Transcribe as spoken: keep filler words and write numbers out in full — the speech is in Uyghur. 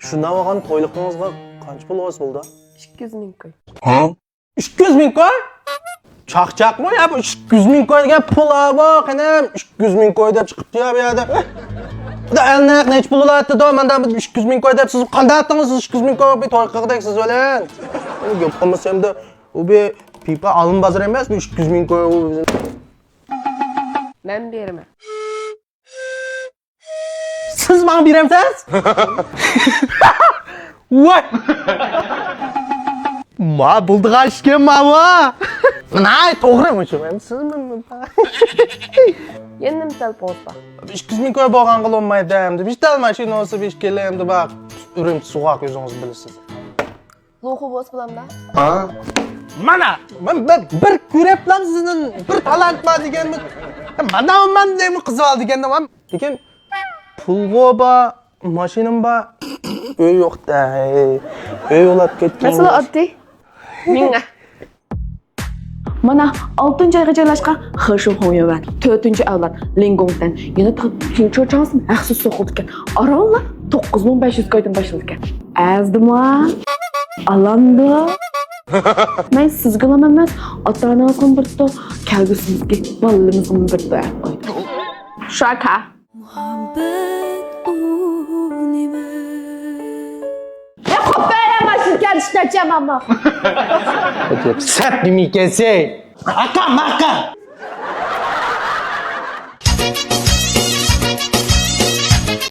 شۇنداق بولغان تويلۇقىڭىزغا قانچە پۇل بولسا بولىدۇ؟ ئىككى يۈز مىڭ كوي. ھە؟ ئىككى يۈز مىڭ كوي؟ چاقچاقمۇ يا، بۇ ئىككى يۈز مىڭ كوي دېگەن پۇل ھا بۇ، قېنىم، ئىككى يۈز مىڭ كوي دەپ چىقىپتۇ يا بۇ يەردە. خۇدا ئەلنەق نەچچە پۇل بولاتتى دو، ماندا بىر ئىككى يۈز مىڭ كوي دەپ سىز قانداق ئاتتىڭىز سىز ئىككى يۈز مىڭ كوي بىر توي قىلغۇدەك سىز بىلەن. گەپ قىلمىسام دا، ئۇ بىر پىپا ئالما بازىرى ئەمەس، بۇ ئىككى يۈز مىڭ كوي ئۇ. مەن بېرىمەن. سىز ماڭا بېرەمسىز؟ ۋاي! ما بولىدىغان ئىشكەن ماۋۇ. مانا توغرا مۇشۇ. سىز يەنە نېمە تەلىپىڭىز بار؟ ئىككى يۈز مىڭ كوي بولغانغا بولمايدۇ ئەمدى. بىر تال ماشىنا بولسا بىر ئىككى ئەمدى بار. ئۈرۈمچى سوغۇق ئۆزىڭىز بىلىسىز. لوخۇ بولسا بولامدا؟ مانا مەن بىر بىر كۆرۈپلا سىزنىڭ بىر تالانت بار دېگەننى. مانا مەن نېمە قىزىۋال دېگەننى مەن. لېكىن پۇلغۇ بار، ماشىنام بار، ئۆي يوق-دە. ئۆي ئۇلاپ كەتكەن. مەسىلە ئاددىي. مىڭ. مانا، ئالتىنچى ئايغا جايلاشقان خېشۇ خۇڭيۈەن، تۆتىنچى ئەۋلاد لىڭ گوڭتەن، يەنە تېخى تىڭچو چاڭسىن ھەقسىز سوقۇلىدىكەن. ئارانلا توققۇز مىڭ بەش يۈز كويدىن باشلىدىكەن. ئەرزىدىما؟ ئالامدۇ؟ مەن سىزگىلا ئەمەس، ئاتا-ئانىڭىزغىمۇ بېرىدۇ، كەلگۈسىمىزدىكى بالىلىرىمىزغىمۇ بېرىدۇ، ئەپ قويدۇم. شاكا. مۇھەببەت ئۇ نېمە؟ يا قوپۇپ بەرە ماشىنا كەلدى ئىشتە چامامما. سەت نېمە ئىكەنسەن؟ ئاكام، ئاكام.